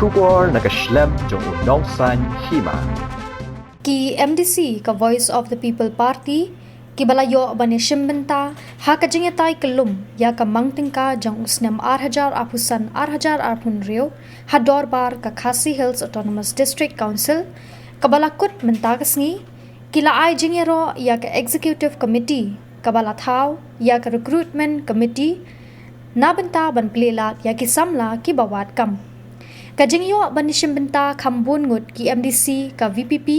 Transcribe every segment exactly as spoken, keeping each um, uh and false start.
Khubor na ka shlem jong u Nongsaiñ Hima. Ki M D C ka Voice of the People Party kiba la ïoh ban ïashim bynta ha ka jingïatai kyllum ïa ka mang tyngka jong u snem ar hajar arphew san ar hajar arphew hynriew ha dorbar ka Khasi Hills Autonomous District Council kaba la kut mynta ka sngi, ki la ai jingïaroh ïa ka Executive Committee kaba la thaw ïa ka Recruitment Committee na bynta ban plie lad ïa ki samla kiba wad kam. Ka jingïoh ban ïashim bynta kham bun ngut ki M D C ka V P P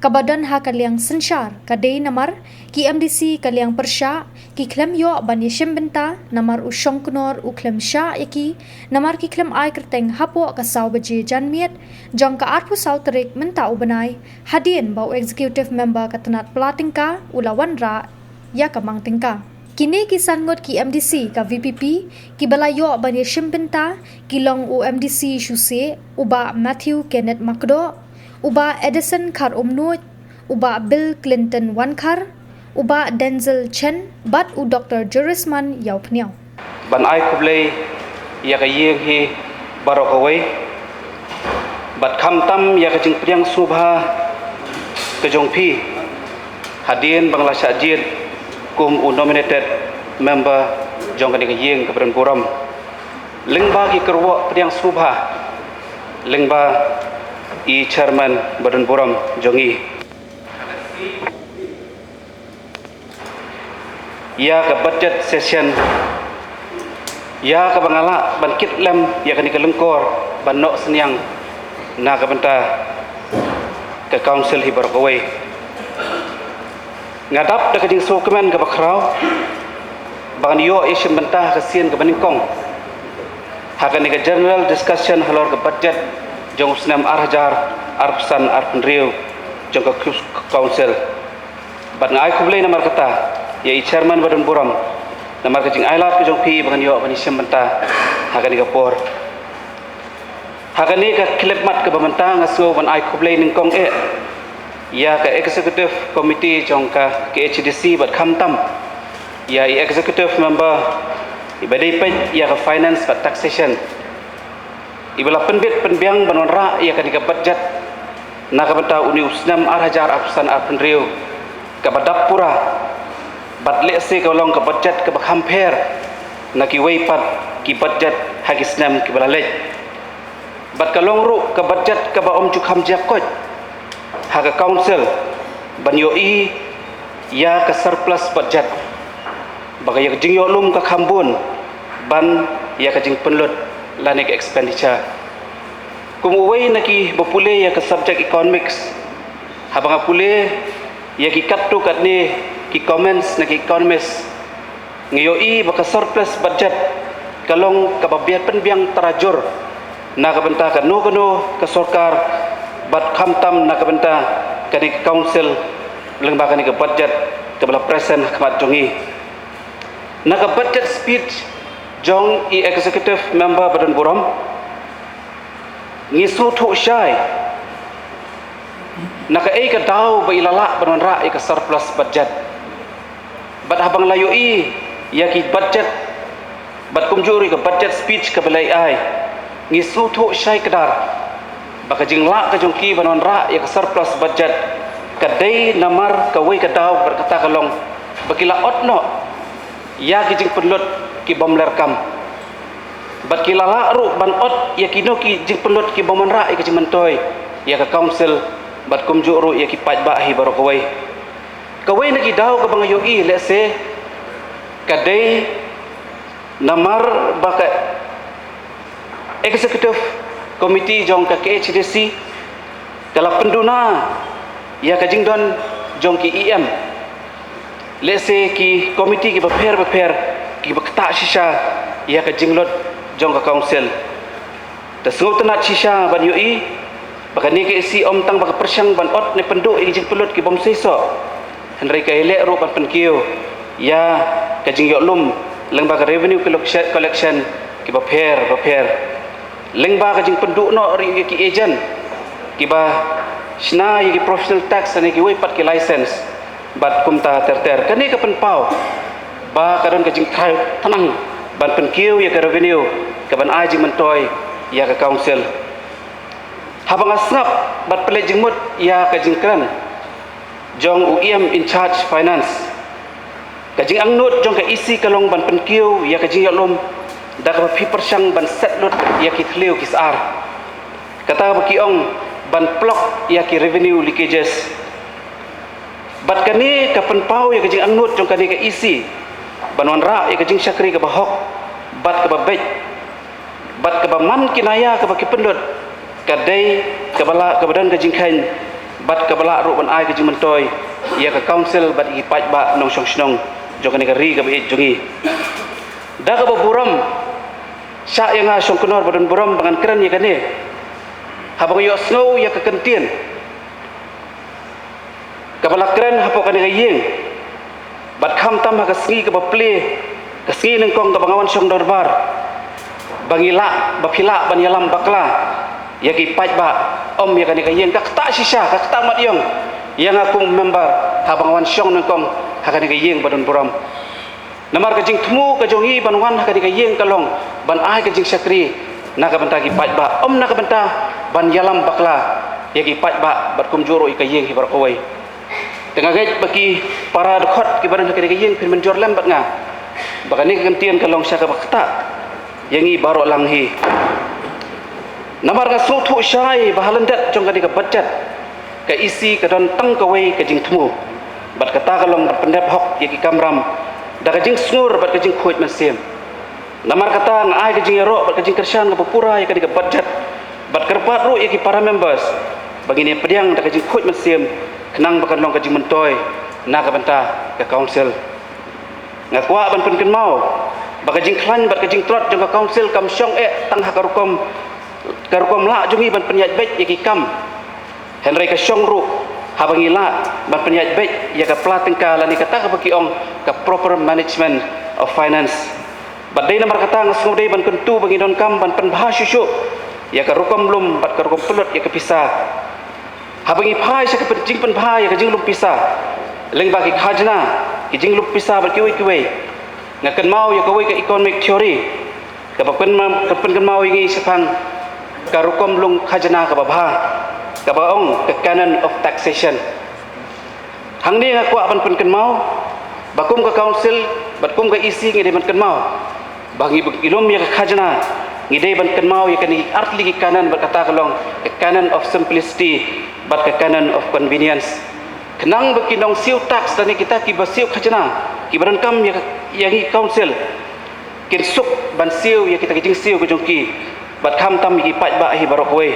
kaba don ha ka liang synshar ka dei namar ki M D C ka liang pyrshah ki khlem ïoh ban ïashim bynta namar u shongknor u khlem shah ïa ki, namar ki khlem ai kyrteng hapoh ka saw baje janmiet jong ka arphew saw tarik mynta u bnai, hadien ba u Executive Member ka tnat pla tyngka u la wanrah ïa ka mang tyngka. Kine ki san ngut ki M D C ka V P P kiba la ïoh ban ïashim bynta ki long u M D C Shuse, u Bah Matthew Kenneth Makdoh, u Bah Edison Kharumnuid, u Bah Bill Clinton Wankhar, u Bah Denzel Chen bad u Doktor Jurisman Ïawphniaw. Ban ai khublei ïa ka ïing hi baroh kawei bad khamtam ïa ka jingpdiang sngewbha ka jong phi hadien ba nga la shah jied kum u nominated member jong kane ka ïing kaba don burom. Lyngba ki kyrwoh pdiang sngewbha lyngba i chairman ba don burom jong ngi, ïa ka budget session ïa kaba nga lah ban kit lem ïa kane ka lyngkor ban noh synñiang na ka bynta ka council hi baroh kawei. Nga dap da ka jingsngewkmen kaba khraw ba ngan ïoh ïashim bynta ha ka sien kaba nyngkong ha kane ka general discussion halor ka budget jong u snem ar hajar arphew san arphew hynriew jong ka Kus-, council. Bad nga ai khublei namar kata ïa i chairman ba don burom namar ka jingailad ka jong phi ba ngan ïoh ban ïashim bynta ha kane ka por. Ha kane ka khyllipmat kaba mynta nga sngew ban ai khublei nyngkong eh ïa ka executive committee jong ka K H A D C bad khamtam ïa i executive member iba dei peit ïa ka finance bad taxation, iba la pynbit pynbiang ban wanrah ïa kane ka budget na ka bynta une u snem ar hajar arphew san arphew hynriew kaba dap pura. Bad lehse ka long ka budget kaba kham pher na kiwei pat ki budget ha ki snem kiba la leit. Bad ka long ruh ka budget kaba ym ju kham jia koit ha ka council ban ïohi ïa ka surplus budget, ba ka ïa ka jingïohlum ka kham bun ban ïa ka jingpynlut lane ka expenditure. Kum uwei na kiba pule ïa ka subject economics, haba nga pule ïa ki katto katne ki comments na ki economists, nga ïohi ba ka surplus budget ka long kaba biang pynbiang tarajur na ka bynta kano kano ka sorkar bad khamtam na ka bynta kane ka council lyngba kane ka budget kaba la present ha khmat jong ngi. Na ka budget speech jong i executive member ba don burom, ngi sngewthuh shai na kaei ka daw ba i la lah ban wanrah ïa ka surplus budget. Bad haba nga la ïohi ïa ki budget bad kumjuh ruh ïa ka budget speech kaba la ai, ngi sngewthuh shai kdar ba ka jinglah ka jong ki ban wanrah ïa ka surplus budget ka dei namar kawei ka daw bad kata ka long ba ki la ot noh ïa ki jingpynlut ki bym lyrkam. Bad ki la lah ruh ban ot ïa kino ki jingpynlut ki bym wanrah ïa ka jingmyntoi ïa ka council bad kumjuh ruh ïa ki paidbah hi baroh kawei. Kawei na ki daw kaba nga ïohi lehse ka dei namar ba ka executive committee jong ka K H A D C ka la pynduna ïa ka jingdon jong ki E M, lehse ki committee kiba pher bapher kiba ktah shisha ïa ka jinglut jong ka council. Te sngewtynnat shisha ban ïohi ba kane ka E C ym tang ba ka pyrshang ban ot ne pynduh ïa ki jingpynlut ki bym seisoh, hynrei ka ïaleh ruh ban pynkiew ïa ka jingïohlum lyngba ka revenue collection, collection kiba pher bapher, lyngba ka jingpynduh noh ruh ïa ki agent kiba shna ïa ki professional tax ne kiwei pat ki license bad kumta ter ter. Kane ka pynpaw ba ka don ka jingthaw tnang ban pynkiew ïa ka revenue kaban ai jingmyntoi ïa ka council. Haba nga sngap bad pynleit jingmut ïa ka jingkren jong u E M in charge finance, ka jingangnud jong ka E C ka long ban pynkiew ïa ka jingïalum da kaba pyrshang ban set lut ïa ki thliew ki sar, kata ba ki ong ban plok ïa ki revenue leakages. Bad kane ka pynpaw ïa ka jingangnud jong kane ka E C ban wanrah ïa ka jingshakri kaba hok bad kaba beit, bad kaba man ki naïa kaba ki pynlut, ka dei kaba lah, kaba don ka jingkheiñ, bad kaba lah ruh ban ai ka jingmyntoi ïa ka council bad ïa ki paidbah nongshong shnong jong kane ka ri kaba ïeit jong ngi. Da kaba burom, shah ïa nga Shongknor ba don burom ba ngan kren ïa kane. Haba nga ïohsngew ïa ka kyntien kaba la kren hapoh kane ka ïing, bad khamtam ha ka sngi kaba plie, ka sngi nyngkong kaba nga wan shong dorbar, ba ngi lah, ba phi lah ban ïalam bakla ïa ki paidbah, ym ïa kane ka ïing, ka ktah shisha, ka ktah mat ïong ïa nga kum member haba nga wan shong nyngkong ha kane ka ïing ba don burom. Namar ka jingthmu ka jong ngi ban wan ha kane ka ïing ka long ban ai ka jingshakri na ka bynta ki paidbah, ym na ka bynta ban ïalam bakla ïa ki paidbah bad kumjuh ruh ïa ka ïing hi baroh kawei. Te nga ngeit ba ki para dkhot kiba don ha kane ka ïing phin mynjur lem bad nga ba kane ka kyntien ka long sha kaba ktah ïa ngi baroh lang hi. Namar nga sngewthuh shai ba ha lyndet jong kane ka budget, ka E C ka don tang kawei ka jingthmu, bad kata ka long ban pyndep hok ïa ki kamram da ka jingsngur bad ka jingkhuid mynsiem. Namar kata nga ai ka jingïaroh bad ka jingkyrshan kaba pura ïa kane ka budget, bad kyrpad ruh ïa ki para members ba ngin ïa pdiang da ka jingkhuid mynsiem, khnang ba kan long ka jingmyntoi na ka bynta ka council. Nga kwah ban pynkynmaw ba ka jingkhlaiñ bad ka jingtlot jong ka council kam shong eh tang ha ka rukom, ka rukom lah jong ngi ban pynïaid beit ïa ki kam, hynrei ka shong ruh haba ngi lah ban pynïaid beit ïa ka pla tyngka lane kata kaba ki ong ka proper management of finance. Bad dei namar kata nga sngewdei ban kyntu ba ngi donkam ban pynbha shuh shuh ïa ka rukom lum bad ka rukom pynlut ïa ka pisa. Haba ngi phai sha ka pyn-, jingpynbha ïa ka jinglum pisa lyngba ki khajna, ki jinglum pisa bad kiwei kiwei, nga kynmaw ïa kawei ka economic theory kaba pynma-, ka pynkynmaw ïa ngi shaphang ka rukom lum khajna kaba bha, kaba ong ka canon of taxation. Hangne nga kwah ban pynkynmaw ba kum ka council bad kum ka E C ngi dei ban kynmaw ba ngi, ba ngi lum ïa ka khajna, ngi dei ban kynmaw ïa kane artylli ki canon, bad kata ka long ka canon of simplicity bad ka canon of convenience. Khnang ba ki nongsiew tax lane kita kiba siew khajna kiba donkam ïa ka, ïa ngi council, kin suk ban siew ïa kita ki jingsiew ka jong ki, bad khamtam ïa ki paidbah hi baroh kawei.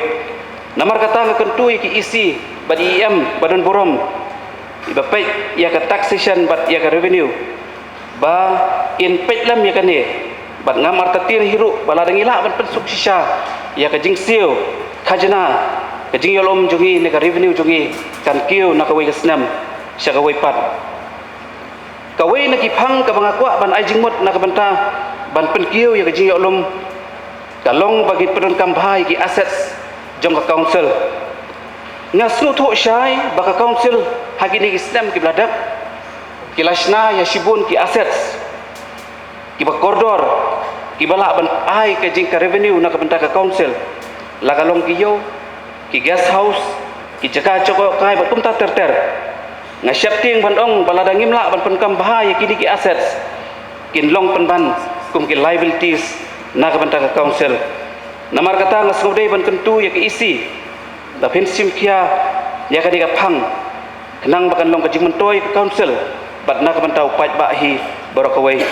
Namar kata nga kyntu ïa ki E C bad E M ba don burom, iba peit ïa ka taxation bad ïa ka revenue, ba in peit lem ïa kane. Bad ngam artatien hi ruh ba lada ngi lah ban pynsuk shisha ïa ka jingsiew khajna, ka jingïalum jong ngi ne ka revenue jong ngi kan kiew na kawei ka snem sha kawei pat. Kawei na ki phang kaba nga kwah ban ai jingmut na ka bynta ban pynkiew ïa ka jingïalum ka long ba ngin pyndonkam bha ïa ki assets jong ka council. Nga sngewthuh shai ba ka council ha kine ki snem kiba la dep ki la shna ïa shibun ki assets kiba kordor, kiba lah ban ai ka jing ka revenue na ka bynta ka council, la ka long ki ïew, ki guest house, ki jaka jngohkai bad kumta ter ter. Nga sheptieng ban ong ba lada ngim lah ban pyndonkam bha ïa kine ki assets, kin long pynban kum ki liabilities na ka bynta ka council. Namar kata nga sngewdei ban kyntu ïa ka E C ba phin shim khia ïa kane ka phang, khnang ba kan long ka jingmyntoi ka council bad na ka bynta u paidbah hi baroh kawei.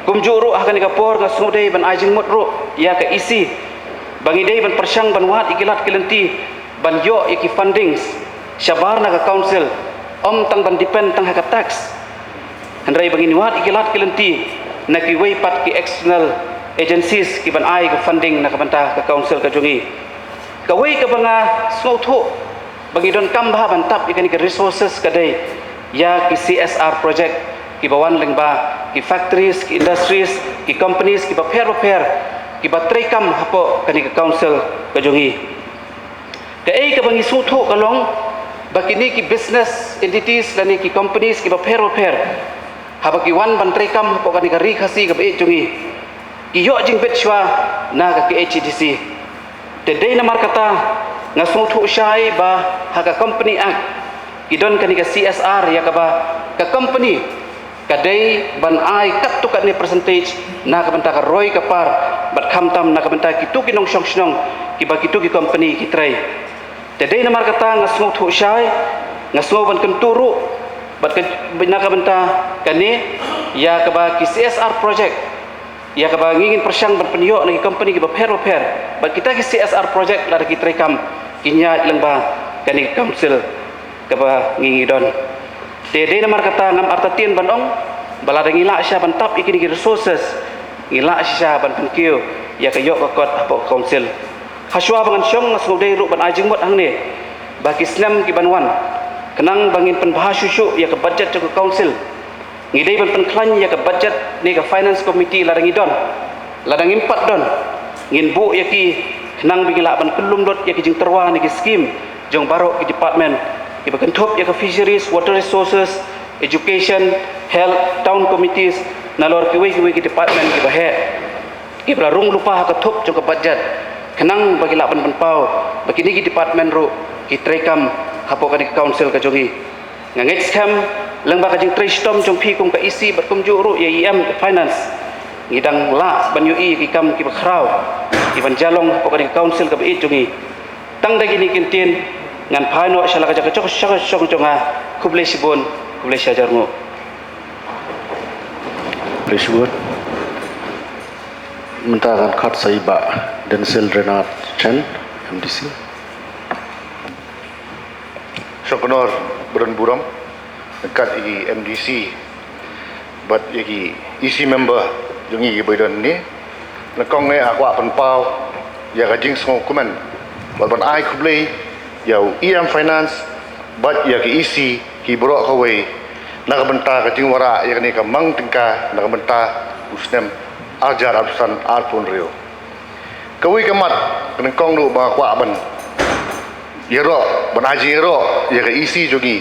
Kumjuh ruh ha kane ka por nga sngewdei ban ai jingmut ruh ïa ka E C ba ngi dei ban pyrshang ban wad ïa ki lad ki lynti ban ïoh ïa ki fundings shabar na ka council, ym tang ban depend tang ha ka tax, hynrei ba ngin wad ïa ki lad ki lynti na kiwei pat ki external agencies kiban ai ka funding na ka bynta ka council ka jong ngi. Kawei kaba nga sngewthuh ba ngi donkam bha ban tap ïa kane ka resources ka dei ïa ki C S R project kiba wan lyngba ki factories, ki industries, ki companies kiba pher ba pher kiba treikam hapoh kane ka council ka jong ngi. Kaei kaba ngi sngewthuh ka long ba kine ki business entities lane ki companies kiba pher ba pher, haba ki wan ban treikam hapoh kane ka ri Khasi kaba ïeit jong ngi, ki ïoh jingbit shuwa na ka K H A D C. Te dei namar kata Nga sngewthuh shai ba ha ka Company Act ki don kane ka C S R, ïa kaba ka company ka dei ban ai katto katne percentage na ka bynta ka roi ka par, bad khamtam na ka bynta kito ki nongshong shnong kiba kito ki company ki trei. Te dei namar kata nga sngewthuh shai, nga sngew ban kyntu ruh bad ka, na ka bynta kane, ïa kaba ki C S R project, ïa kaba ngi ngin pyrshang ban pynïoh na ki company kiba pher ba pher, bad kita ki C S R project lada ki treikam ki ïaid lyngba kane ka council kaba ngi ngi don. Te dei namar kata ngam artatien ban ong ba lada ngi lah shisha ban tap ïa kine ki resources, ngi lah shisha ban pynkiew ïa ka ïoh ka kot hapoh ka council. Hashwa ba ngan shong, nga sngewdei ruh ban ai jingmut hangne ba ki snem ki ban wan, khnang ba ngin pynbha shuh shuh ïa ka budget jong ka council, ngi dei ban pynkhlaiñ ïa ka budget ne ka finance committee lada ngi don. Lada ngim pat don, ngin buh ïa ki khnang ba ngi lah ban kyllum lut ïa ki jingtyrwa ne ki skim jong baroh ki department kiba kynthup ïa ka fisheries, water resources, education, health, town committees, nalor kiwei kiwei ki department kiba heh, kiba la rung lypa ha ka thup jong ka budget, khnang ba ki lah ban pynpaw ba kine ki department ruh ki treikam hapoh kane ka council ka jong ngi. Nga ngeit skhem lyngba ka jingtrei shitom jong phi kum ka E C bad kumjuh ruh ïa E M finance, ngi dang lah ban ïohi ïa ki kam kiba khraw kiban ïalong hapoh kane ka council kaba ïeit jong ngi. Tang da kine ki ktien ngan phai noh sha la ka jaka jong, jong, jong, jong nga. Khublei shibun, khublei shihajar nguh. Khublei shibun. Mynta ngan khot sa i Bah Denzil Renard Chen, M D C. Shongknor ba don burom, ryngkat ïa ki M D C bad ïa ki E C member jong ngi kiba don hangne. Nyngkong nga kwah pynpaw ïa ka jingsngewkmen bad ban ai khublei ïa u E M Finance bad ïa ki E C ki baroh kawei na ka bynta ka jingwanrah ïa kane ka mang tyngka na ka bynta u snem arhajar arphew san arphew hynriew. Kawei ka mat, ka nyngkong ruh ba nga kwah ban ïaroh, ban ai jingïaroh ïa ka E C jong ngi,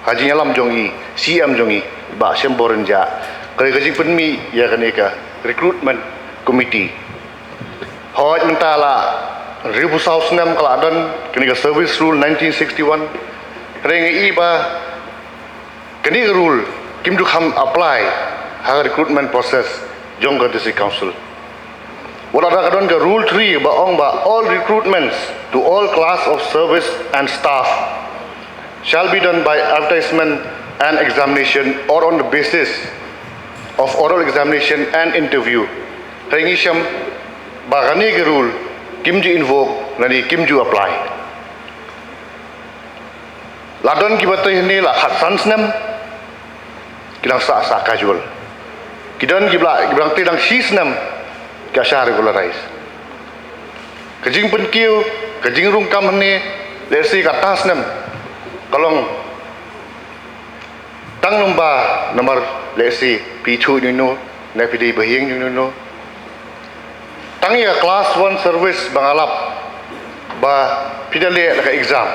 ha jingïalam jong i C M jong ngi, Bah Shemborn Rynjah, ka dei ka jingpynmih ïa kane ka recruitment committee. Hooid, mynta la hynriewphew saw snem ka la don kane ka Service Rule nineteen sixty-one. Hynrei nga i ba kane ka rule kim ju kham apply ha ka recruitment process jong ka District Council. Wat la ka don ka Rule three ba ong ba all recruitments to all class of service and staff shall be done by advertisement and examination or on the basis of oral examination and interview. Hynrei ngi shem ba kane ka rule kim ju invoke lane kim ju apply. La don kiba trei hangne la khatsan snem, ki dang sah sah casual. Ki don kiba la, kiba dang trei dang shi snem, ki la shah regularize. Ka jingpynkiew, ka jingrung kam hangne, lehse kata snem ka long tang lyngba namar lehse phi ithuh ïa uno, ne phi dei ba ïeng ïa uno. Tang ïa class one service ba nga lap ba phi da leh da ka exam.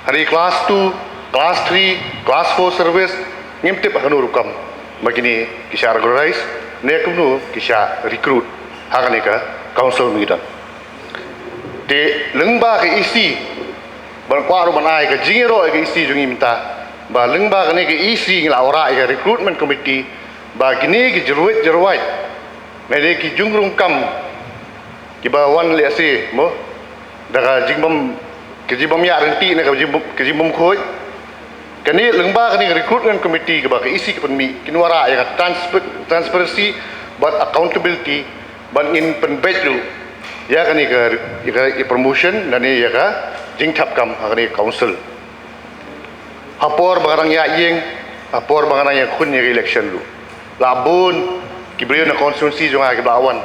Hynrei class two, class three, class four service ngim tip ha kano rukom ba kine ki shah regularize ne kumno ki shah recruit ha kane ka council mynta. Te lyngba ka E C, ban kwah ruh ban ai ka jingïaroh ïa ka E C jong ngi mynta, ba lyngba kane ka E C ngi la wanrah ïa ka recruitment committee, ba kine ki jyrwit jyrwit, ne ki jingrung kam kiba wan lehse mo da ka jingbym, ka jingbym ïaryntih ne ka jingbym, ka jingbym khuid. Kane lyngba kane ka recruitment committee kaba ka E C ka pynmih, kin wanrah ïa ka transpa-, transparency bad accountability, bad ngin pynbeit ruh ïa kane ka, ïa ka, ïa promotion lane ïa ka jingthap kam ha kane ka council. Ha por ba ka dang ïaid ïeng, ha por ba ka dang ïakhun ïa ka election ruh, la bun ki briew na constituency jong nga kiba la wan,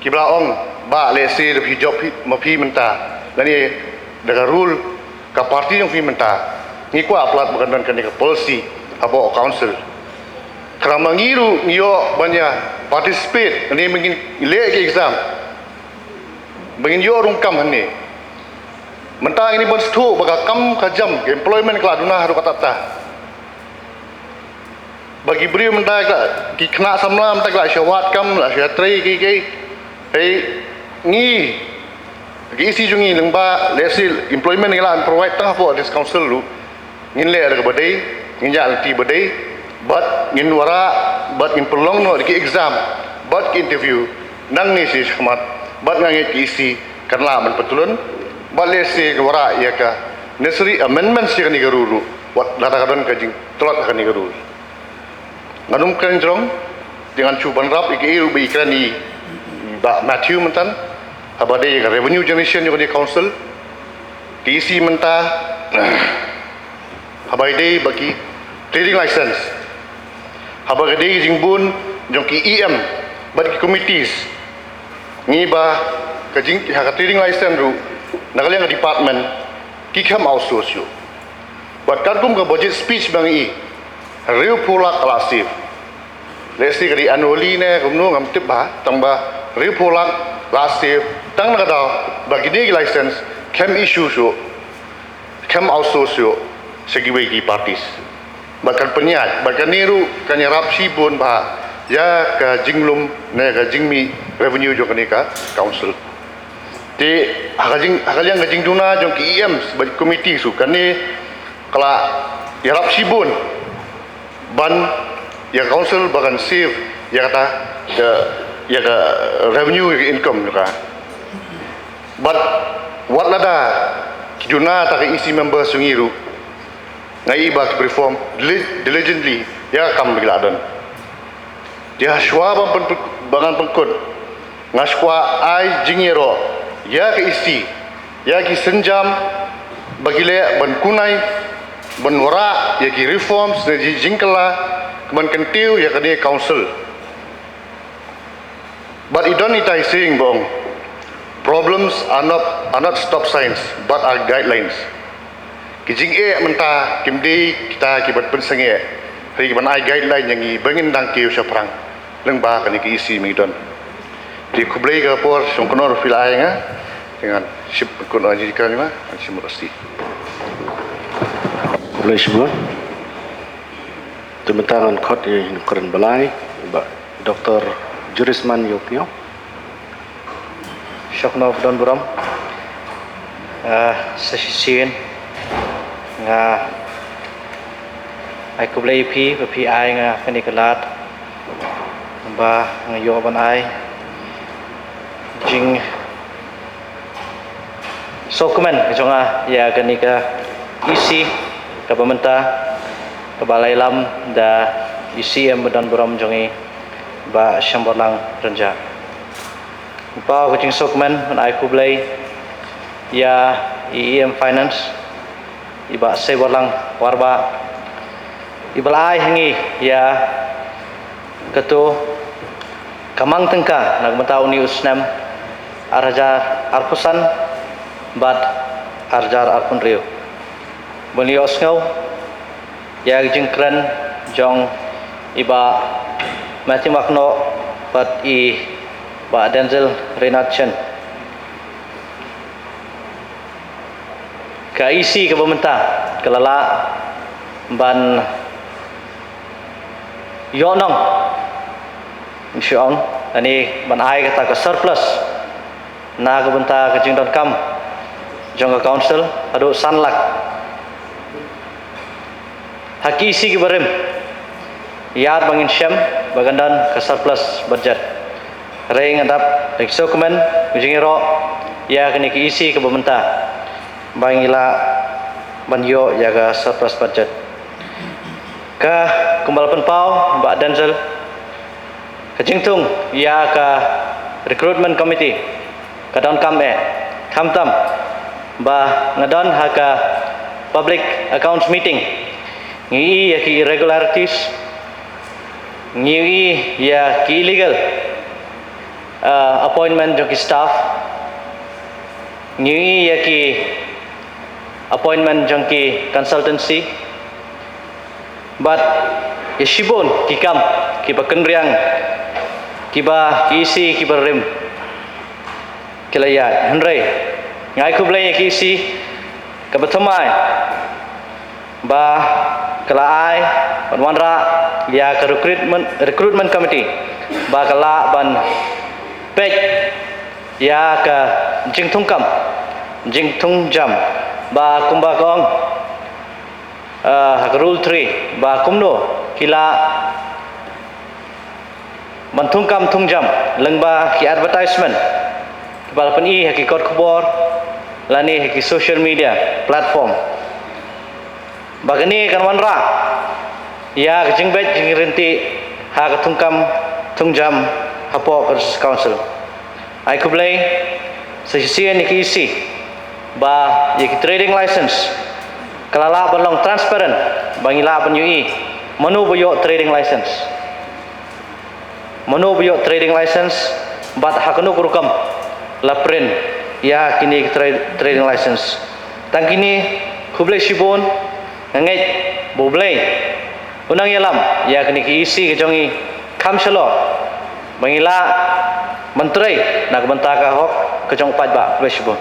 kiba la ong ba lehse da phi jop phi, ma phi mynta lane da ka rule ka party jong phi mynta, ngi kwah palat ba kan don kane ka policy hapoh council. Khnang ba ngi ruh ngi ïoh ban ïa participate lane ba ngin leh ki exam, ba ngin ïoh rung kam hangne. Mynta ngin ïa ban sngewthuh ba ka kam ka jam, ka employment ka la duna haduh katta katta. Ba ki briew mynta ka, ki khynnah samla mynta ka la shu wad kam, la shu trei ki, ki. Hei, ngi Ki E C jong ngi lyngba, let's say, employment ngi la provide tang hapoh District Council ruh. Ngin leh da kaba dei, ngin ïaid lynti ba dei, bad ngin wanrah, bad ngin pynlong noh da ki exam, bad ki interview, nangne sha shakhmat, bad nga ngeit ki E C kan lah ban pyntylun, bad let's say ka wanrah ïa ka necessary amendments ïa kane ka rule ruh, wat lada ka don ka jingtlot ha kane ka rule. Ngan ym kren jrong, te ngan shu ban rap ïa kaei ruh ba i kren i Bah Matthew mynta, haba dei ïa ka revenue generation jong ka council, ki E C mynta, haba dei ba ki trading license, haba ka dei ka jingbun jong ki E M bad ki committees, ngi ba ka jing, ha ka trading license ruh, na ka liang ka department, ki khlem outsource ïa. Bad katkum ka budget speech ba ngi i, hynriewphew lak la save. Let's say ka dei annually ne kumno ngam tip bha, tang ba hynriewphew lak la save, tang na ka daw ba kine ki license khlem issue shuh, khlem outsource shuh sha kiwei ki parties. Bad kan pynïaid, bad kane ruh kan ïarap shibun bha ïa ka jinglum ne ka jingmih revenue jong kane ka council. Te ha ka jing, ha ka liang ka jingduna jong ki E Ms bad ki committee ruh, kane ka la ïarap shibun ban ïa ka council ba kan save ïa kata, ïa, ïa ka revenue, ïa ka income jong ka. Bad wat lada ki duna ta ka E C members jong ngi ruh, nga i ba ki perform dili-, diligently ïa ka kam ba ki la don. Te hashwa ban pyn-, ba ngan pynkut, nga sngewkwah ai jingïaroh ïa ka E C, ïa ki sienjam ba ki leh ban kunai, ban wanrah ïa ki reforms ne ki jingkylla, ban kyntiew ïa kane ka council. Bad i don itai i saying ba ong, problems are not, are not stop signs, but are guidelines. Ki jingeh mynta kim dei kita kiba pynsangeh, hynrei kiban ai guideline ïa ngi ba ngin dang kiew shaphrang lyngba kane ka E C ba ngi don. Te khublei ka por shong kynnoh ruh phi la ai ïa nga. Te ngan shim kynnoh jingkren ïa nga, ngan shim ruh. Khublei shibun. Te mynta ngan khot ïa i nongkren ba lai, Bah Doctor Jurisman Ïewkñiaw. Shong kynnoh ba don burom. Ah, sa shisien nga ai khublei ïa phi ba phi ai nga kane ka lad ba nga ïoh ban ai jingsngewkmen jong nga ïa kane ka E C kaba mynta, kaba la ïalam da i C E M ba don burom jong ngi, Bah Shyamborlang Rynjah. Nga paw ka jingsngewkmen ban ai khublei ïa i E M Finance, i Bah Seiborlang Warbah, iba la ai ha ngi ïa kato ka mang tyngka na ka bynta une u snem ar hajar arphew san bad ar hajar arphew hynriew. Ban ïohsngew ïa ka jingkren jong i Bah Matthew Maknoh bad i Bah Denzil Rinatchan. Ka E C kaba mynta ka la lah ban ïoh nong, ngi shu ong, ani ban ai kata ka surplus na ka bynta ka jingdonkam jong ka council haduh san lak. Ha ki E C kiba rim, ïa ba ngin shem ba kan don ka surplus budget. Hynrei nga dap da ki sngewkmen, ka jingïaroh ïa kane ka E C kaba mynta ba ngi lah ban ïoh ïa ka surplus budget. Ka kumba la pynpaw Bah Denzil, ka jingthung ïa ka recruitment committee ka donkam eh, khamtam ba nga don ha ka public accounts meeting, ngi i ïa ki irregularities, ngi i ïa ki illegal, uh, appointment jong ki staff, ngi i ïa ki appointment jong ki consultancy, bad ïa shibun ki kam kiba kynriang kiba ki E C kiba rim ki la ïaid. Hynrei nga ai khublei ïa ki E C kaba thymmai ba ka la ai ban wanrah ïa ka recruitment, recruitment committee ba ka lah ban peit Ïa ka jingthungkam, jingthungjam, ba kumba ka ong, ah, ha ka rule three, ba kumno ki lah ban thungkam thungjam lyngba ki advertisement kiba la pyni ha ki kot khubor lane ha ki social media platform. Ba kane kan wanrah ïa ka jingbit jingryntih ha ka thungkam thungjam hapoh ka District Council. Ai khublei sa shisien ïa ka E C ba ïa ki trading license ka la lah ban long transparent, ba ngi lah ban ïohi mano ba ïoh trading license, mano ba ïoh trading license, bad ha kano ka rukom la print ïa kine ki tra-, trading license. Tang kine, khublei shibun. Nga ngeit ba U Blei un nang ïalam ïa kine ki E C ka jong ngi kham shalor, ba ngi lah ban trei na ka bynta ka hok ka jong u paidbah. Khublei shibun.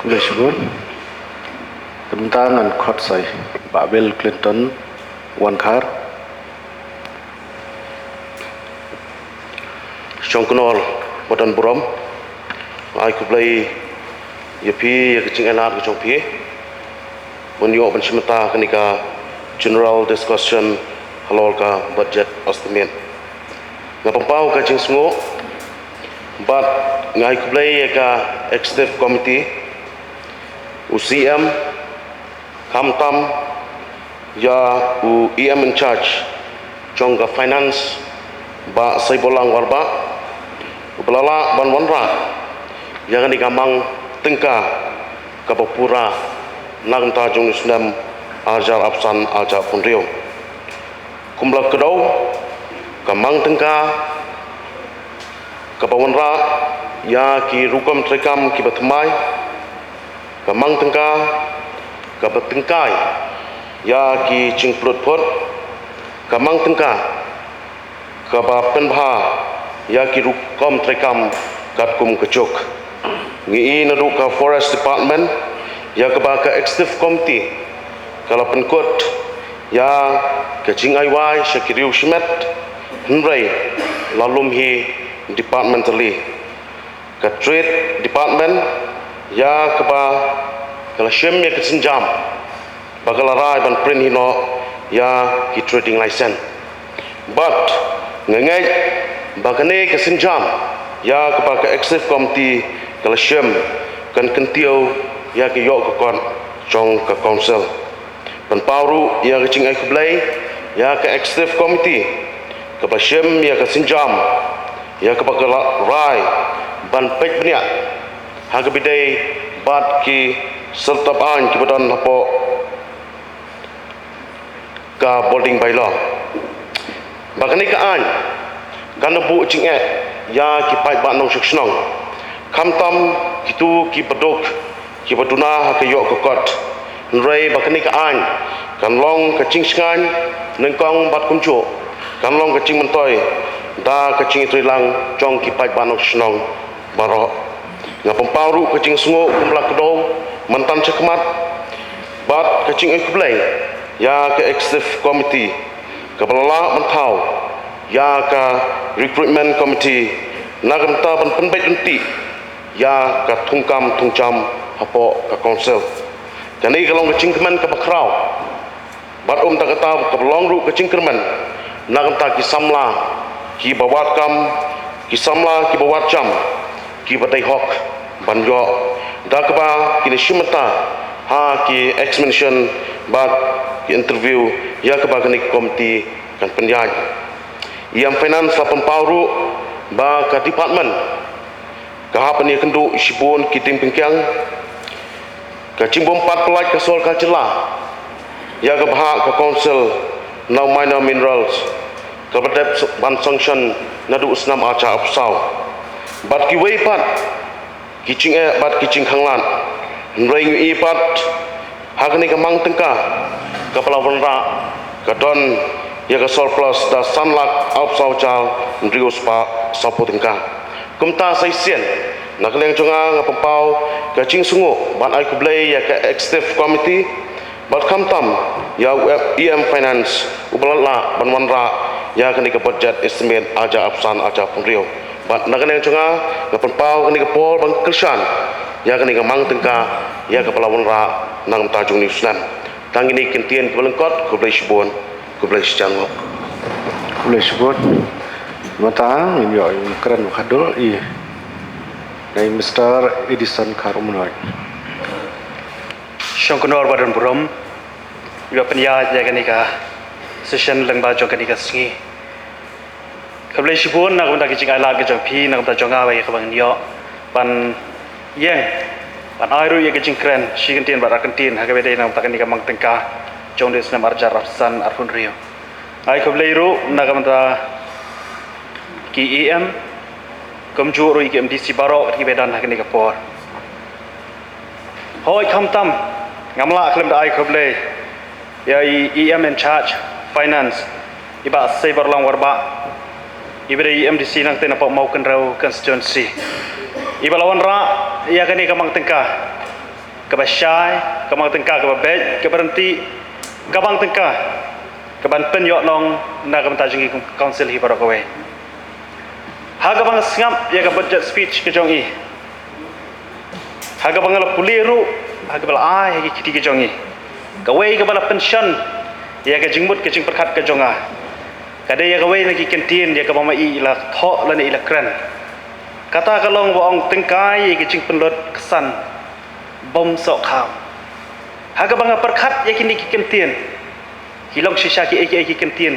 Khublei shibun. Ka bynta ngan khot sa i Bah Bill Clinton Wankhar. Shong Kynor ba don burom, ai khublei ïa phi ïa ka jingïaid ka jong phi ban ïoh ban shim bynta kane ka general discussion halor ka budget estimate. Nga pynpaw ka jingsngew bad nga ai khublei ïa ka executive committee, u C M, khamtam ïa u E M in charge jong ka finance, Bah Saibolang Warbah, uba la lah ban wanrah ïa kane ka mang tyngka kaba pura na ka bynta jong u snem ar hajar arphew san ar hajar arphew hynriew. Kumba la kdew, ka mang tyngka kaba wanrah ïa ki rukom treikam kiba thymmai, ka mang tyngka kaba tyngkai ïa ki jingpynlut phut, ka mang tyngka kaba pynbha ïa ki rukom treikam katkum ka juk. Ngi i naduh ka Forest Department, ïa kaba ka Executive Committee ka la pynkut ïa ka jingai wai sha ki riew shimet, hynrei la lum hi departmentally. Ka Trade Department, ïa kaba ka la shim ïa ka sienjam ba ka la rai ban print hi noh ïa ki trading license. Bad nga ngeit ba kane ka sienjam ïa kaba ka Executive Committee ka la shim kan kyntiew ïa ka ïoh ka kot jong ka Council. Pynpaw ruh ïa ka jingai khublei ïa ka Executive Committee kaba shim ïa ka sienjam ïa kaba ka la rai ban peit bniah ha kaba ïadei bad ki syrtap aiñ kiba don hapoh ka Building Bylaw. Ba kane ka aiñ kan da buh jingeh ïa ki paidbah nongshong shnong, khamtam kito kiba duk kiba duna ha ka ïoh ka kot. Hynrei ba kane ka aiñ kan long ka jingshngaiñ nyngkong bad kumjuh kan long ka jingmyntoi da ka jingïatreilang jong ki paidbah nongshong shnong baroh. Nga pynpaw ruh ka jingsngew kumba la kdew mynta shakhmat bad ka jingai khublei ïa ka Executive Committee kaba la lah ban thaw ïa ka Recruitment Committee na ka bynta ban pynbeit ryntih ïa ka thungkam thungjam hapoh ka Council. Kane ka long ka jingkmen kaba khraw. Bad ym tang kata, kaba long ruh ka jingkyrmen na ka bynta ki samla kiba wad kam, ki samla kiba wad jam, kiba dei hok ban ïoh, da kaba kin shim bynta ha ki examination bad ki interview ïa kaba kane ka committee kan pynïaid. Ïa ka Finance la pynpaw ruh ba ka department ka hap ban ïakynduh shibun ki jingpynkhiah, ka jingbym pat pyllait ka sorkar jylla ïa ka bhah ka Council na u Minor Minerals kaba dep ban sanction naduh u snem ar hajar arphew saw. Bad kiwei pat ki jingeh bad ki jingkhanglad. Hynrei ngi i pat ha kane ka mang tyngka kaba la wanrah ka don ïa ka surplus da san lak arphew saw hajar hynriew spah sawphew tyngka. Kumta sa shisien na ka liang jong nga, nga pynpaw ka jingsngew ban ai khublei ïa ka Executive Committee bad khamtam ïa u E M Finance uba la lah ban wanrah ïa kane ka budget estimate arhajar arphew san arhajar arphew hynriew. Bad na ka liang jong nga, nga pynpaw kane ka por ban kyrshan ïa kane ka mang tyngka ïa kaba la wanrah na ka bynta jong une u snem. Tang kine ki kyntien kiba lyngkot, khublei shibun, khublei shihajar nguh. Khublei shibun. Mynta ngin ïoh ïa u kren u khadduh i dei Mister Edison Kharumnoi. Shong kynor ba don burom iba pynïaid ïa kane ka session lyngba jong kane ka sngi. Khublei shibun na ka bynta ka jingailad ka jong phi, na ka bynta jong nga, ba ïa kaba ngin ïoh ban ïeng ban ai ruh ïa ka jingkren shi kyntien bad ar kyntien ha kaba ïadei na ka bynta kane ka mang tyngka jong une u snem arhajar arphew san arphew hynriew. Ai khublei ruh na ka bynta ki E M, kumjuh ruh ïa ki M D C baroh kiba don ha kane ka por. Hooid, khamtam ngam lah khlem da ai khublei ïa i E M in charge finance, i Bah Seibarlong Warbah, iba dei i M D C nangtei na Mawkynrew constituency, iba la wanrah ïa kane ka mang tyngka kaba shai, ka mang tyngka kaba beit, kaba ryntih, ka mang tyngka kaban pynïohnong na ka bynta jong i kum ka council hi baroh kawei. Ha kaba nga sngap ïa ka budget speech ka jong i, ha kaba nga la pule ruh, ha kaba la ai ha ki kti ka jong i, kawei kaba la pynshon ïa ka jingmut ka jingpyrkhat ka jong nga, ka dei ïa kawei na ki kyntien ïa kaba ma i la thoh lane i la kren. Kata ka long ba ong tyngkai ïa ka jingpynlut ksan bym soh khaw. Ha kaba nga pyrkhat ïa kine ki kyntien, ki long shisha kiei kiei ki kyntien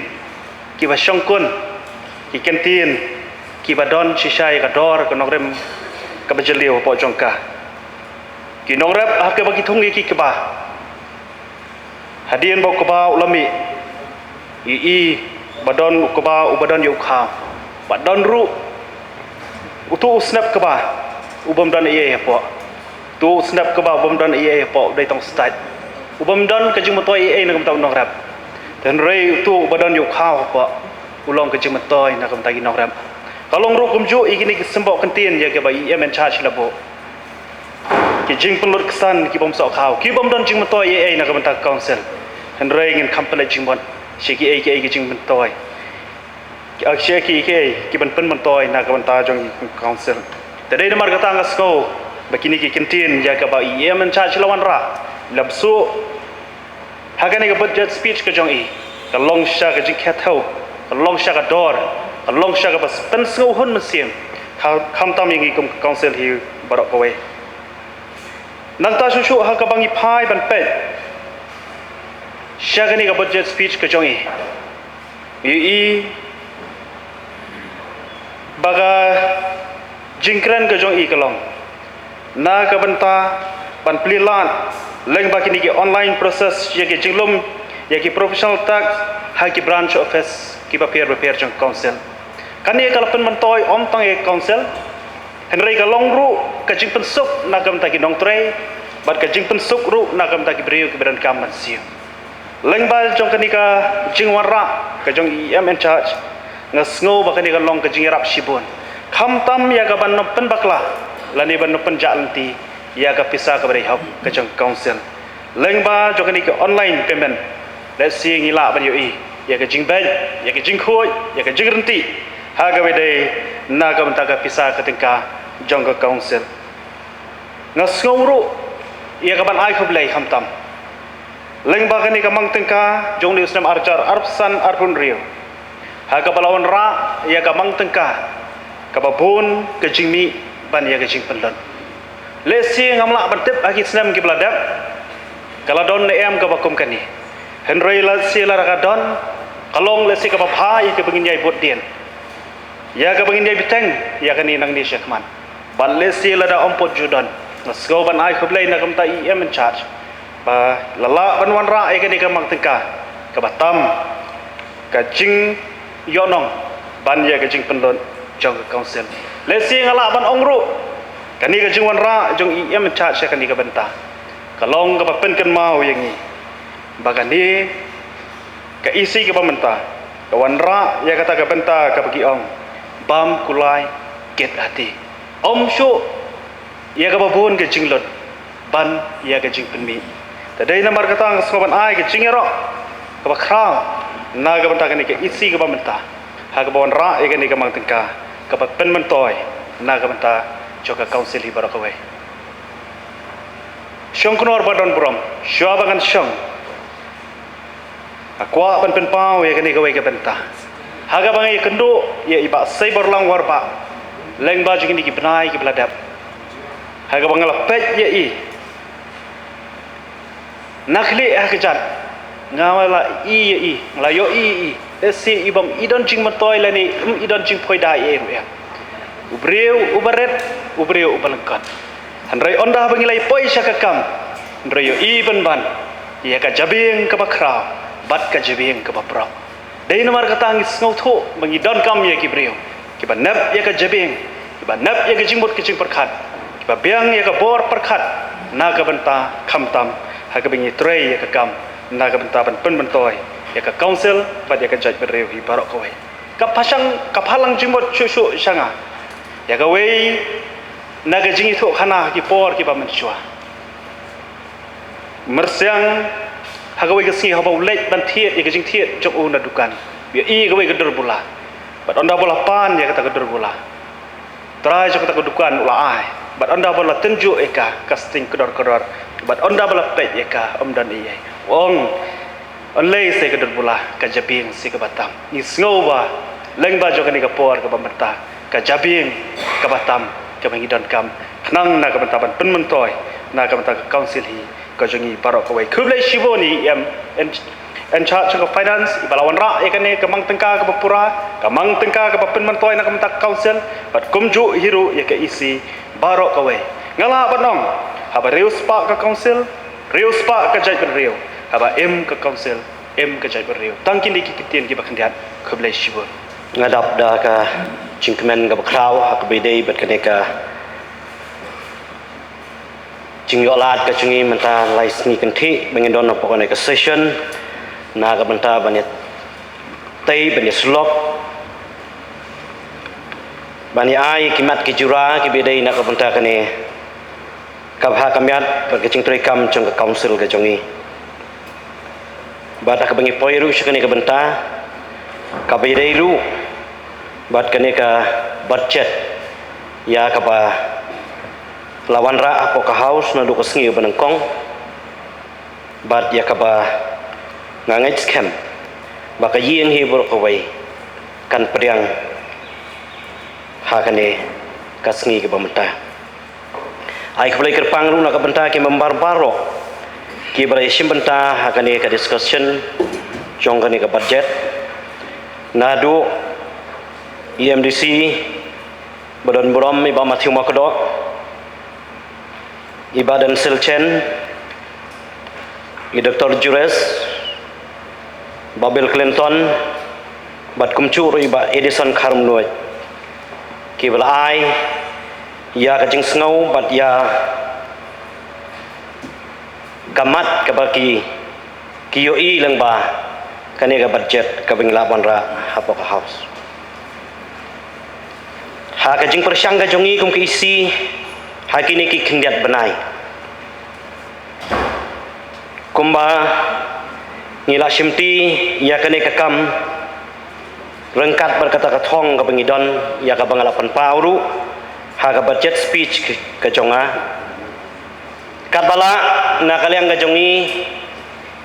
kiba shongkun, ki kyntien kiba don shisha ïa ka dor ka nongrim kaba jylliew hapoh jong ka. Ki nongrep ha kaba ki thung ïa ki kba, hadien ba u kba u la mih, i i ba don u kba uba don ïa u khaw, ba don ruh utu u snep kba u bym don ei ei hapoh. Utu u snep kba u bym don ei ei hapoh u dei tang stait, u bym don ka jingmyntoi ei ei na ka bynta u nongrep. Hynrei utu uba don ïa u khaw hapoh u long ka jingmyntoi na ka bynta ki nongrep. Ka long ruh kumjuh ïa kine ki symboh kyntien ïa kiba i E M in charge la buh, ki jingpynlut ksan ki bym soh khaw, ki bym don jingmyntoi ei ei na ka bynta ka council. Hynrei ngin kham pynleit jingmut sha kiei kiei ki jingmyntoi, ki, ah, sha kiei kiei kiban pynmyntoi na ka bynta jong i council. Te dei namar kata nga sngew ba kine ki kyntien ïa kaba i E M in charge la wanrah, la bsuh ha kane ka budget speech ka jong i, ka long sha ka jingkhet thew, ka long sha ka dor, ka long sha kaba pynsngewhun mynsiem, kha-, khamtam ïa ngi kum ka council hi baroh kawei. Nangta shuh shuh ha kaba ngi phai ban peit sha kane ka budget speech ka jong i, i, i ba ka jingkren ka jong i ka long na ka bynta ban plie lad lyngba kine ki online process ïa ki jinglum ïa ki professional tax ha ki branch office kiba pher ba pher jong ka council. Kane ka la pynmyntoi ym tang ïa ka council, hynrei ka long ruh ka jingpynsuk na ka bynta ki nongtrei bad ka jingpynsuk ruh na ka bynta ki briew kiba donkam ban siew. Lyngba jong kane ka jingwanrah ka jong i E M in charge, nga sngew ba kane ka long ka jingïarap shibun, khamtam ïa kaban ym pynbakla lane ban ym pynjah lynti ïa ka pisa kaba dei hok ka jong ka council. Lyngba jong kane ka online payment, lehse ngi lah ban ïohi ïa ka jingbeit, ïa ka jingkhuid, ïa ka jingryntih ha kaba dei na ka bynta ka pisa ka tyngka jong ka council. Nga sngew ruh ïa kaban ai khublei khamtam lyngba kane ka mang tyngka jong une u snem arhajar arphew san arphew hynriew, ha kaba la wanrah ïa ka mang tyngka kaba bun ka jingmih ban ïa ka jingpynlut. Lehse ngam lah ban tip ha ki snem kiba la dep ka la don ne em kaba kum kane, hynrei lehse lada ka don, ka long lehse kaba bha ïa kaba ngin ïai bud dien, ïa kaba ngin ïai bteng ïa kane nangne shakhmat. Bad lehse lada ym pat ju don, nga sngew ban ai khublei na ka bynta i E M in charge ba la lah ban wanrah ïa kane ka mang tyngka kaba tam ka jingïohnong ban ïa ka jingpynlut jong ka council. Lehse nga lah ban ong ruh kane ka jingwanrah jong i E M in charge ïa kane ka bynta ka long kaba pynkynmaw ïa ngi ba kane ka E C kaba mynta ka wanrah ïa kata ka bynta kaba ki ong bam kulai kit hati. Ym shuh ïa kaba bun ka jinglut ban ïa ka jingpynmih. Te dei namar kata nga sngew ban ai ka jingïaroh kaba khraw na ka bynta kane ka E C kaba mynta, ha kaba wanrah ïa kane ka mang tyngka kaba pynmyntoi na ka bynta jong ka council hi baroh kawei. Shongknor ba don burom, shuwa ba ngan shong, nga kwah ban pynpaw ïa kane kawei ka bynta ha kaba ngi ïakynduh ïa i Bah Seiborlang Warbah, lyngba jong kine ki bnai kiba la dep, ha kaba nga la peit ïa i na khlieh ha kjat, nga la ïohi ïa i, nga la ïohi ïa i, eh, lehse i bym i don jingmyntoi lane ym i don jingphoida ïa i ruh ïa u briew uba rit, u briew uba lyngkot. Hynrei ynda ba ngi la ïa poi sha ka kam, hynrei ïohi pynban ïa ka jabieng kaba khraw bad ka jabieng kaba prok. Dei namar kata ngi sngewthuh ba ngi donkam ïa ki briew kiba nep ïa ka jabieng, kiba nep ïa ka jingmut ka jingpyrkhat, kiba biang ïa ka bor pyrkhat na ka bynta, khamtam ha kaba ngi trei ïa ka kam na ka bynta ban pynmyntoi ïa ka council bad ïa ka jaitbynriew hi baroh kawei. Ka pashang, ka phalang jingmut shuh shuh sha nga ïa kawei na ka jingïathuhkhana ha ki por kiba mynshuwa. Myrsiang ha kawei ka sngi haba u leit ban thied ïa ka jingthied jong u na dukan, u ïohi ïa kawei ka dur bula. Bad ynda ba u la pan ïa kata ka dur bula, u trai jong kata ka dukan u la ai. Bad ynda ba u la tynjuh ïa ka, ka sting kdor kdor. Bad ynda ba u la peit ïa ka, ym don ei ei. U ong, yn lei sa ka dur bula, ka jabieng sa kaba tam. Ngi sngew ba lyngba jong kane ka por kaba mynta, ka jabieng kaba tam kaba ngi donkam khnang na ka bynta ban pynmyntoi na ka bynta ka council hi ka jong ngi baroh kawei. Khublei shibun ïa i M, in, in charge jong ka finance, iba la wanrah ïa kane ka mang tyngka kaba pura, ka mang tyngka kaba pynmyntoi na ka bynta ka council, bad kumjuh hi ruh ïa ka E C baroh kawei. Nga lah ban ong, haba riewspah ka council, riewspah ka jaitbynriew, haba im ka council, im ka jaitbynriew. Tang kine ki ktien kiba khyndiat, khublei shibun. Nga dap da ka jingkmen kaba khraw ha kaba ïadei bad kane ka jingïohlad ka jong ngi mynta lai sngi kynthih ba ngin don hapoh kane ka session na ka bynta ban ïatei, ban ïasyllok, ban ïa ai ki mat ki jura kiba ïadei na ka bynta kane ka bha ka miat bad ka jingtreikam jong ka council ka jong ngi. Bad ha kaba ngi poi ruh sha kane ka bynta kaba ïadei ruh bad kane ka budget ïa kaba la wanrah hapoh ka House naduh ka sngi ba nyngkong, bad ïa kaba nga ngeit skhem ba ka ïing hi baroh kawei kan pdiang ha kane ka sngi kaba mynta. Ai khublei kyrpang ruh na ka bynta ki member baroh kiba la ïashim bynta ha kane ka discussion jong kane ka budget. Naduh i M D C ba don burom, i Bah Matthew Makdoh, i Bah Denzil Chen, i Doktor Jures, Bah Bill Clinton, bad kumjuh ruh i Bah Edison Kharmnuid, kiba la ai ïa ka jingsngew bad ïa ka mat kaba ki, ki ïohi lyngba kane ka budget kaba ngi la wanrah hapoh ka House. Ha ka jingpyrshang ka jong ngi kum ka E C ha kine ki khyndiat bnai, kumba ngi la shimti ïa kane ka kam ryngkat bad kata ka thong kaba ngi don, ïa kaba nga la pynpaw ruh ha ka budget speech ka, ka jong nga. Katba lah na ka liang ka jong ngi,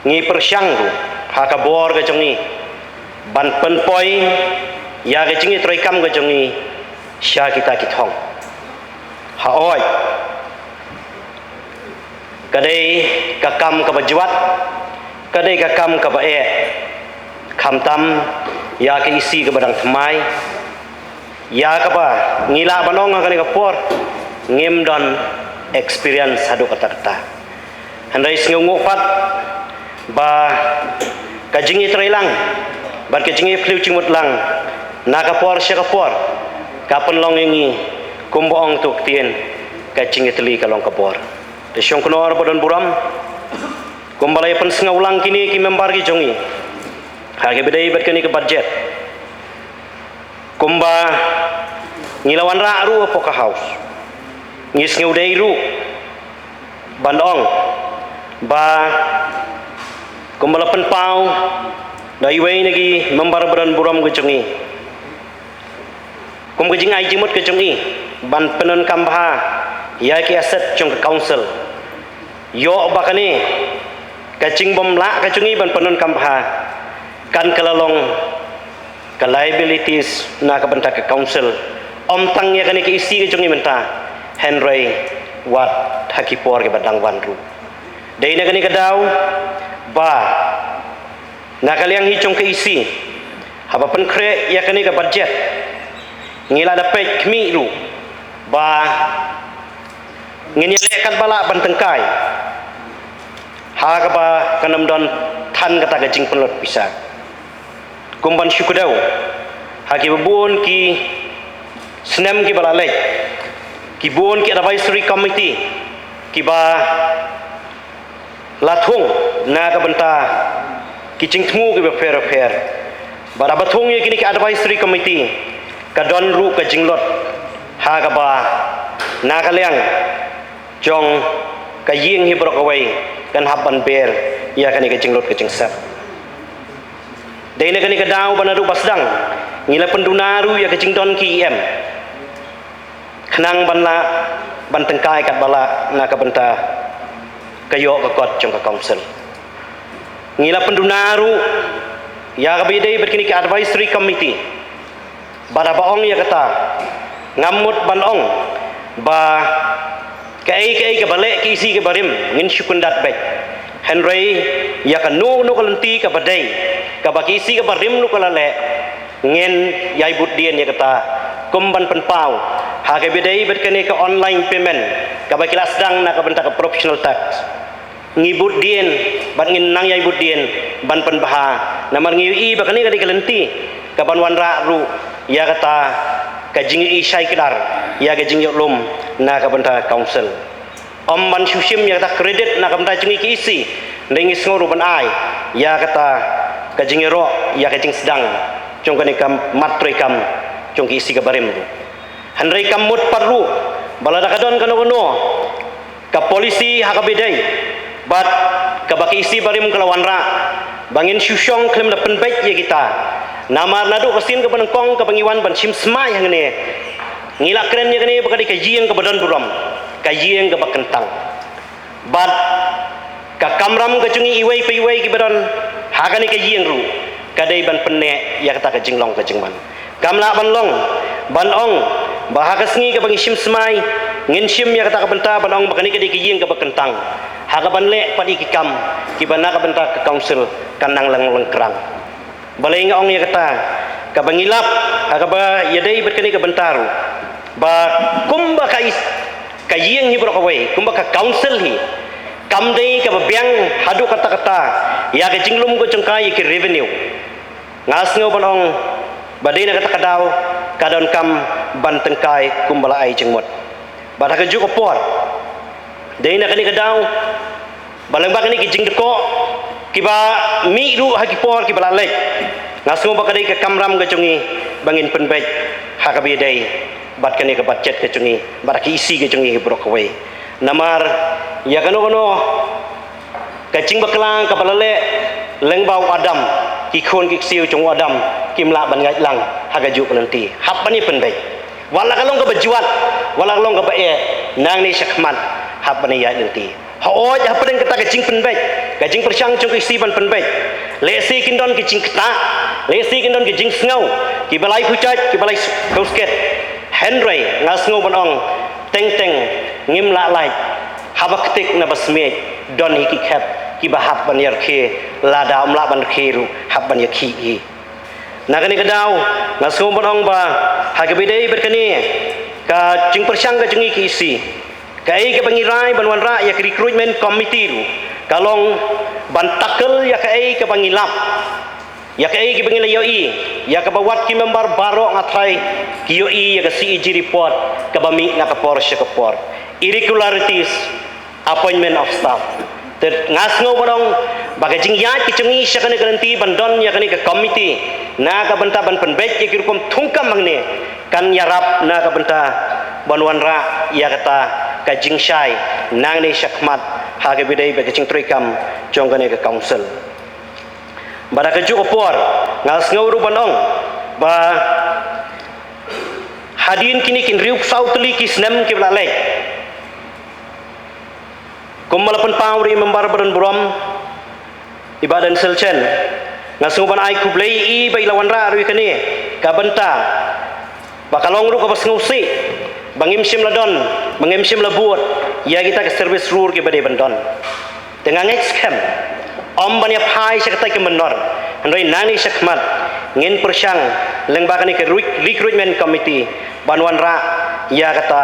ngi pyrshang ruh ha ka bor ka jong ngi ban pynpoi ïa ka jingïatreikam ka jong ngi sha kita ki thong. Hooid, ka dei ka kam kaba jwat, ka dei ka kam kaba eh, khamtam ïa ka E C kaba dang thymmai, ïa kaba ngi lah ban ong ha kane ka por ngim don experience haduh katta katta. Hynrei sngewnguh pat ba ka jingïatreilang bad ka jingïaphylliew jingmut lang na ka por sha ka por ka pynlong ïa ngi, kumba ong uto u ktien, ka jingïatylli ka long ka bor. Te shongknor ba don burom, kumba la ïa pynsngew lang kine ki member ki jong ngi ha kaba ïadei bad kane ka budget, kumba ngi la wanrah ruh hapoh ka House, ngi sngewdei ruh ban ong ba kumba la pynpaw Da iwei na ki member ba don burom ka jong i, kum ka jingai jingmut ka jong i ban pyndonkam bha ïa ki asset jong ka council. Ïoh ba kane ka jingbym lah ka jong i ban pyndonkam bha kan kylla long ka liabilities na ka bynta ka council. Ym tang ïa kane ka EC ka jong i mynta, hynrei wat ha ki por kiba dang wan ruh. Dei na kane ka daw ba na ka liang hi jong ka EC, haba pynkhreh ïa kane ka budget, ngi la da peit khmih ruh ba ngin ïaleh katba lah ban tyngkai ha kaba kan ym don than kata ka jingpynlut pisa. Kum ban shu kdew ha kiba bun ki snem kiba la leit, ki bun ki advisory committee kiba la thung na ka bynta ki jingthmu kiba pher pher. Bad haba thung ïa kine ki advisory committee, ka don ruh ka jinglut ha kaba na ka liang jong ka ïing hi baroh kawei kan hap ban ber ïa kane ka jinglut ka jingsep. Dei na kane ka daw ba naduh ba sdang ngi la pynduna ruh ïa ka jingdon ki EM khnang ban lah ban tyngkai katba lah na ka bynta ka ïoh ka kot jong ka council. Ngi la pynduna ruh ïa kaba ïadei bad kine ki advisory committee. Bad haba ong ïa kata, ngam mut ban ong ba kaei kaei kaba leh ka EC kaba rim ngin shu kyndat beit. Hynrei ïa kano kano ka lynti kaba dei kaba ka EC kaba rim ruh ka la leh, ngin ïai bud dien ïa kata, kum ban pynpaw ha kaba ïadei bad kane ka online payment kaba ki la sdang na ka bynta ka professional tax. Ngi bud dien bad ngin nang ïai bud dien ban pynbha. Namar ngi ïohi ba kane ka dei ka lynti kaban wanrah ruh ïa kata ka jingïohi shai kdar ïa ka jingïohlum na ka bynta ka council. Ym ban shu shim ïa kata credit na ka bynta jong ngi ki EC, hynrei ngi sngew ruh ban ai ïa kata ka jingïaroh ïa ka jingsdang jong kane ka mat treikam jong ki EC kaba rim ruh. Hynrei kam mut pat ruh ba lada ka don kano kano ka policy ha kaba ïadei bad kaba ka EC barim ka la wanrah, ba ngin shu shong khlem da pynbeit ïa kita. Namar naduh ka sien kaba nyngkong kaba ngi wan ban shim smai hangne, ngi la kren ïa kane ba ka dei ka ïing kaba don burom, ka ïing kaba kyntang. Bad ka kamram ka jong ngi iwei pa iwei kiba don ha kane ka ïing ruh ka dei ban pynneh ïa kata ka jinglong ka jingman. Kam lah ban long ban ong ba ha ka sngi kaba ngi shim smai ngin shim ïa kata ka bynta ban ong ba kane ka dei ka ïing kaba kyntang, ha kaban leh pat ïa ki kam kiba na ka bynta ka council kan nang lang lyngkrang. Balei nga ong ïa kata? Kaba ngi lap ha kaba ïadei bad kane ka bynta ruh, ba kumba ka is, ka ïing hi baroh kawei, kumba ka council hi, kam dei kaba biang haduh katta katta ïa ka jinglum ka jong ka ïa ki revenue. Nga sngew ban ong ba dei na kata ka daw ka donkam ban tyngkai kumba la ai jingmut. Bad ha kajuh ka por, dei na kane ka daw ba lyngba kane ki jingdkoh kiba mih ruh ha ki por kiba la leit, nga sngew ba ka dei ka kamram ka jong ngi ba ngin pynbeit ha kaba ïadei bad kane ka budget ka jong ngi bad ka EC ka jong ngi baroh kawei. Namar ïa kano kano ka jingbakla kaba la leh lyngba u Adam, ki khun ki ksiew jong u Adam kim lah ban ïaid lang ha kajuh ka lynti. Hap ban ïa pynbeit. Wat la ka long kaba jwat, wat la ka long kaba eh, nangne shakhmat hap ban ïaid lynti. Hooid, hapdeng kata ka jingpynbeit, ka jingpyrshang jong ka EC ban pynbeit, lehse kin don ki jingktah, lehse kin don ki jingsngew kiba lai pyrshah, kiba lai khuskit. Hynrei nga sngew ban ong teng teng ngim lah lait haba ktik na ba smiej, don hi ki khep kiba hap ban ïarkhie, lada ym lah ban rkhie ruh hap ban ïakhih hi. Na kane ka daw nga sngew ban ong ba ha kaba ïadei bad kane ka jingpyrshang ka jong ngi ki EC, kaei kaba ngi rai ban wanrah ïa ka recruitment committee ruh ka long ban tackle ïa kaei kaba ngi lap, ïa kaei kaba ngi la ïohi, ïa kaba wat ki member baroh nga tharai ki ïohi ïa ka CAG report kaba mih na ka por sha ka por. Irregularities, appointment of staff. Te nga sngew ban ong ba ka jingïaid ka jong ngi sha kane ka lynti ban don ïa kane ka committee na ka bynta ban pynbeit ïa ki rukom thungkam hangne kan ïarap na ka bynta ban wanrah ïa kata ka jingshai nangne shakhmat ha kaba ïadei bad ka jingtreikam jong kane ka council. Bad ha kajuh ka por nga sngew ruh ban ong ba hadien kine ki hynriew saw tylli ki snem kiba la leit, kumba la pynpaw ruh i Member ba don burom, i Bah Densel Chen, nga sngew ban ai khublei ïa i ba i la wanrah ruh ïa kane ka bynta ba ka long ruh kaba sngewsih ba ngim shym la don, ba ngim shym la bud ïa kita ki service rur kiba dei ban don. Te nga ngeit skhem, ym ban ïa phai sha katei ka mynnor, hynrei nangne shakhmat ngin pyrshang lyngba kane ka re-, recruitment committee ban wanrah ïa kata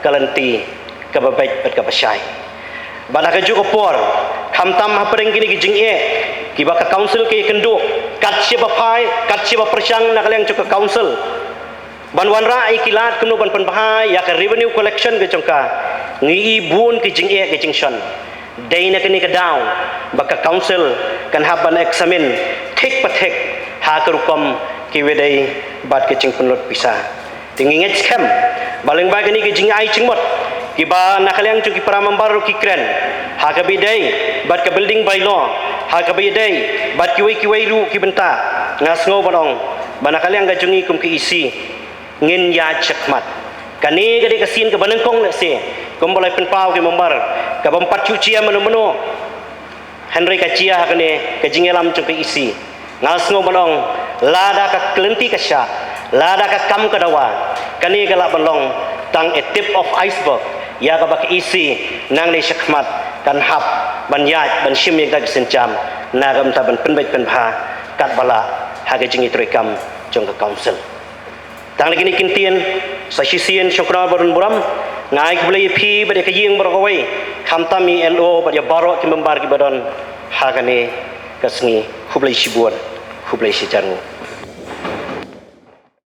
ka lynti kaba beit bad kaba shai. Bad ha kajuh ka por, khamtam hapdeng kine ki jingeh kiba ka council ka ïakynduh, kat shaba phai, kat shaba pyrshang na ka liang jong ka council ban wanrah ïa ki lad kumno ban pynbha ïa ka revenue collection ka jong ka, ngi i bun ki jingeh ki jingshon. Dei na kane ka daw ba ka council kan hap ban examine thik pa thik ha ka rukom kiba dei bad ka jingpynlut pisa. Te ngi ngeit skhem ba lyngba kine ki jingai jingmut kiba na ka liang jong ki para member ruh ki kren, ha kaba ïadei bad ka building bylaw, ha kaba ïadei bad kiwei kiwei ruh ki bynta, nga sngew ban ong ba na ka liang ka jong ngi kum ka E C ngin ïaid shakhmat. Kane ka dei ka sien kaba nyngkong lehse, kumba la pynpaw ki member, kaba ym pat shu jia mano mano. Hynrei ka jia ha kane ka jingïalam jong ka E C. Nga sngew ban ong, lada ka lynti ka shah, lada ka kam ka dawa, kane ka lah ban long tang a tip of iceberg ïa kaba ka E C nangne shakhmat kan hap ban ïaid ban shim ïa ka sienjam na ka bynta ban pynbeit pynbha katba lah ha ka jingïatreikam jong ka council. Tang da kine ki ktien, sa shisien shongknor ba don burom, nga ai khublei ïa phi bad ïa ka ïing baroh kawei, khamtam ïa i L O bad ïa baroh ki member kiba don ha kane ka sngi. Khublei shibun, khublei shihajar nguh.